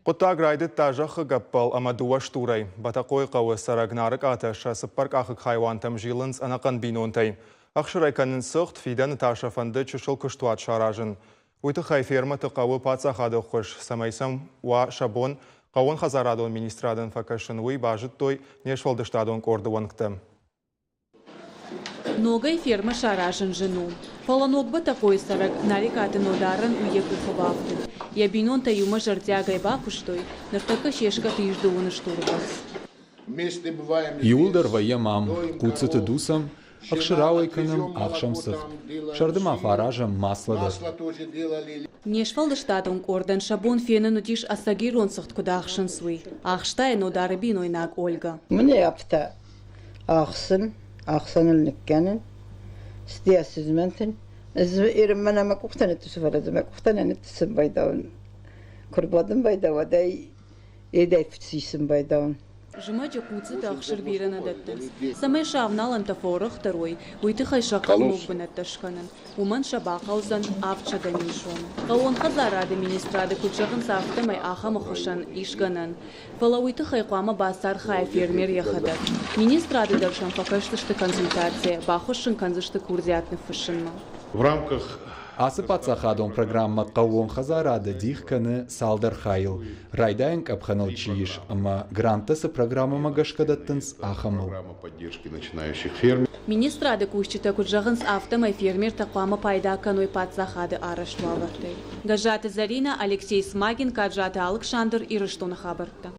Хъуыддаг райдыдта зӕххы гӕппӕл ӕмӕ дыууӕ стурӕй. Бӕтӕхъойы хъӕуы цӕрӕг Нарыкъатӕ сӕ цыппӕркъахыг хайуантӕм зилынц ӕнӕхъӕн бинонтӕй. Ӕхсырӕй кӕнынц цыхт, фидӕны та сӕ фӕнды чысыл куыстуат саразын. Уый тыххӕй фермӕты хъӕуы паддзахады ӕххуыс, цӕмӕй сӕм уа сӕ бон хъӕууонхӕдзарадон министрадӕн фӕкӕсын, уый базыдтой не сфӕлдыстадон къорды уӕнгтӕ. Ногӕй фермӕ саразын зын у. Фӕлӕ Ног Бӕтӕхъойы цӕрӕг Нарикъаты Нодарӕн уый йӕ къухы бафтыд. Йӕ бинонтӕ иумӕ зӕрдиагӕй бакуыстой, ныртӕккӕ се скъӕты ис дыууын стуры бӕрц. Иууылдӕр вӕййӕм ам, хъуццыты дуцӕм, ӕхсырауӕй кӕнӕм, ахсӕм цыхт. Сӕрды ма фӕаразӕм масло дӕр. Не сфӕлдыстадон къордӕн сӕ бон фенын уыдис ӕцӕг ирон цыхт куыд ахсынц, уый. Ахста йӕ Нодары бинойнаг Ольгӕ. Мын афтӕ Ахсын, ахсӕныл ныккӕнын, стӕй сызмӕнтын. Ӕз мӕнӕ мӕ къухтӕ ныттысын, фӕлӕ дзы мӕ къухтӕ нӕ ныттысын байдауын. Куы рбадын байдауа, уӕд ӕй едӕй фыцисын байдауын. Зымӕджы хъуццытӕ ӕхсыр бирӕ нӕ дӕттынц. Цӕмӕй сӕ авналӕнтӕ фӕуӕрӕхдӕр уой, уый тыххӕй сӕ хъӕуы ног бынӕттӕ скӕнын. Уымӕн сӕ бахъӕудзӕн 700 000 сомы. Хъӕууон хӕдзарады министрады куыд зӕгъынц, афтӕмӕй ахӕм ӕххуысӕн ис гӕнӕн. Фӕлӕ уый тыххӕй хъуамӕ бацархайа фермер йӕхӕдӕг. Министрады дӕр сӕм фӕкӕсдзысты консультацийӕ, баххуыс сын кӕндзысты курдиат ныффыссынмӕ. В рамках Ацы паддзахадон программӕ хъӕууон хӕдзарады дих кӕны цалдӕр хайыл, райдайӕн къӕпхӕныл чи ис ӕмӕ гранттӕ цы программӕмӕ гӕсгӕ дӕттынц, ахӕмыл. Министрады кусджытӕ куыд зӕгъынц, афтӕмӕй фермертӕ хъуамӕ пайда кӕной паддзахады арӕзт уавӕртӕй. Гӕззаты Зӕринӕ, Алексей Смагин, Каджаты Алыксандр, Ирыстоны хабӕрттӕ.